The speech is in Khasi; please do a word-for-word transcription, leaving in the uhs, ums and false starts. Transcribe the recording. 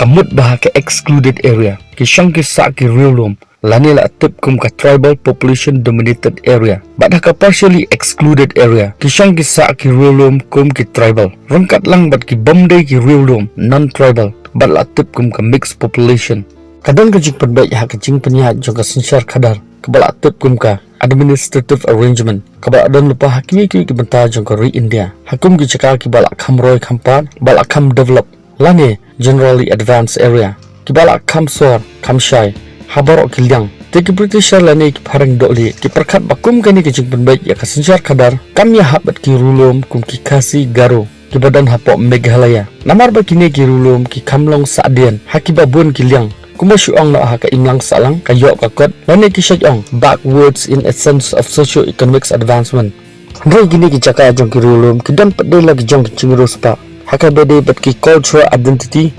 Ka mut ba ha ka excluded area ki shong ki sah ki riewlum lane la tip kum ka tribal population dominated area, bad ha ka partially excluded area ki shong ki sah ki riewlum kum ki tribal, ryngkat lang bad ki bym dei ki riewlum non-tribal, bad la tip kum ka mixed population. Ka don ka jingpynbeit ha ka jingpynïaid jong ka synshar khadar kaba la tip kum ka administrative arrangement, kaba la don lypa ha kiwei kiwei ki bynta jong ka ri India, ha kum ki jaka kiba la kham roi kham par, ba la kham develop lane generally advanced area, kiba la kham sor kham shai ha baroh ki liang. Te ki Britisher lane ki phareng dohlieh ki pyrkhat ba kum kane ka jingpynbeit ïa ka synshar khadar kam ïahap bad ki riewlum kum ki Khasi Garo kiba don hapoh Meghalaya, namar ba kine ki riewlum ki kham long sahdien ha kiba bun ki liang. Kumba shu ong noh ha ka imlang sahlang, ka ïoh ka kot, lane ki shait ong backwards in a sense of socio-economic advancement. Hynrei kine ki jaka jong ki riewlum ki don pat de la ki jong ki jingriewspah ha kaba ïadei bad ki cultural identity